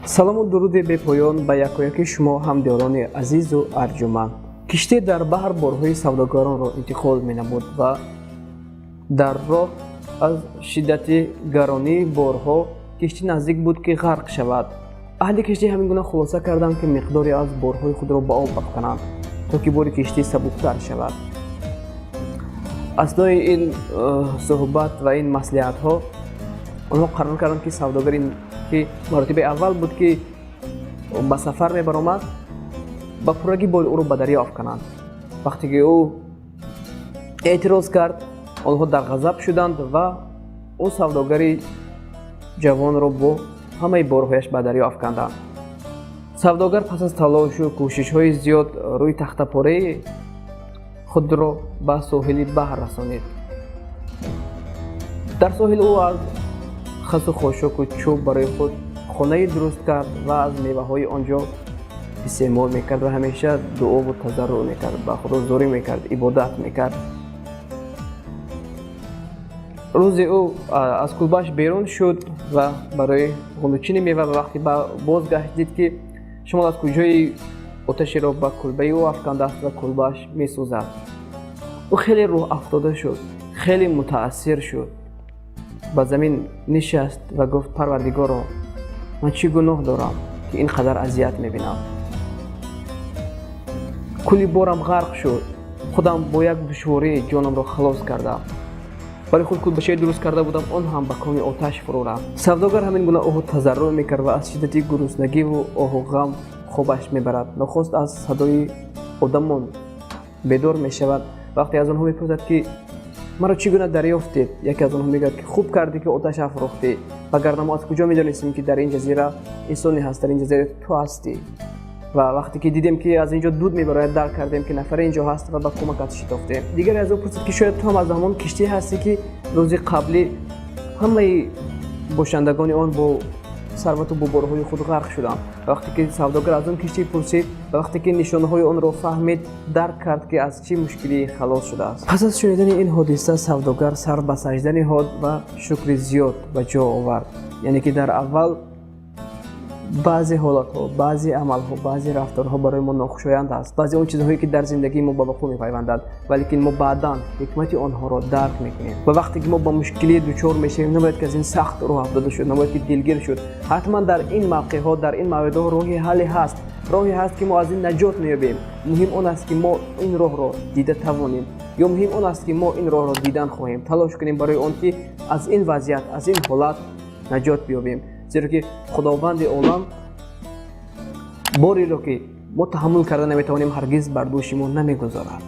Салому дуруди бепоён ба якояки шумо, ҳамдиёрони азизу арҷуманд. Киштӣ дар баҳр борҳои савдогаронро интиқол менамуд ва дар роҳ аз шиддати гаронии борҳо киштӣ наздик буд, ки ғарқ шавад. Аҳли киштӣ ҳамин гуна хулоса карданд, ки миқдоре аз борҳои худро ба об афкананд, то ки бори киштӣ сабуктар шавад. Аснои ин суҳбат ва ин маслиҳатҳо онҳо қарор карданд, ки савдогари, ки маротибаи аввал буд, ки ба сафар мебаромад, ба пуррагӣ бори ӯро ба дарё афкананд. Вақте ки ӯ эътироз кард, онҳо дар ғазаб шуданд ва ӯ савдогари ҷавонро бо ҳамаи борҳояш ба дарё афканданд. Савдогар пас аз талошу кӯшишҳои зиёд рӯи тахтапораи худро ба соҳили баҳр расонид. Дар соҳил ӯ аз хасу хошоку чӯб барои худ хонае дуруст кард ва аз меваҳои он ҷо истеъмол мекард ва ҳамеша дуову тазарруъ мекард, ба Худо зорӣ мекард, ибодат мекард. Рӯзе ӯ аз кулбааш берун шуд ва барои ғулучини мева ва вақте бозгашт, дид, ки шамол аз куҷои оташеро ба кулбаи ӯ афкандааст ва кулбааш месӯзад. Ӯ хеле рӯҳафтода шуд, хеле мутаассир шуд, ба замин нишаст ва гуфт: «Парвардигоро, ман чӣ гуноҳ дорам, ки ин қадар азият мебинам? Кулли борам ғарқ шуд, худам бо як душворӣ ҷонамро халос кардам, барои худ кулбачае дуруст карда будам, он ҳам ба коми оташ фурӯ рафт». Савдогар ҳамин гуна оҳу тазарруъ мекард ва аз шиддати гуруснагиву оҳу ғам хобаш мебарад. Нохост аз садои одамон бедор мешавад. Вақте аз онҳо мепурсад, ки маро чӣ гуна дарёфтед, яке аз онҳо мегӯяд, ки хуб кардӣ, ки оташ афрохтӣ, вагарна мо аз куҷо медонистем, ки дар ин ҷазира инсоне ҳаст, дар ин ҷазира ту ҳастӣ? Ва вақте ки дидем, ки аз ин ҷо дуд мебарояд, дарк кардем, ки нафаре ин ҷо ҳаст, ва ба кӯмакат шитофтем. Дигаре аз ӯ пурсид, ки шояд ту ҳам аз ҳамон киштӣ ҳастӣ, ки рӯзи қаблӣ ҳамаи бошандагони он бо сарвату бо борҳои худ ғарқ шуданд. Вақте ки савдогар аз он киштӣ пурсид ва вақте ки нишонаҳои онро фаҳмид, дарк кард, ки аз чӣ мушкилӣ халос шудааст. Пас аз шунидани ин ҳодиса савдогар сар ба сажда ниҳод ва шукри зиёд ба ҷо овард. Яъне ки дар аввал баъзе ҳолатҳо, баъзе амалҳо, баъзе рафторҳо барои мо нохушоянд аст, баъзе он чизҳое, ки дар зиндагии мо ба вуқӯъ мепайванданд, валекин мо баъдан ҳикмати онҳоро дарк мекунем. Ва вақте ки мо ба мушкилӣ дучор мешавем, набояд ки аз ин сахт рӯҳ афтода шуд, набояд ки дилгир шуд. Ҳатман дар ин мавқеъҳо, дар ин мавридҳо роҳи ҳалле ҳаст, роҳе ҳаст, ки мо аз ин наҷот меёбем. Муҳим он аст, ки мо ин роҳро дида тавонем, ё муҳим он аст, ки мо ин роҳро дидан хоҳем, талош кунем барои он ки аз ин вазъият, аз ин ҳолат наҷот биёбем, зеро ки Худованди олам бореро, ки мо таҳаммул карда наметавонем, ҳаргиз бар дӯши мо намегузорад.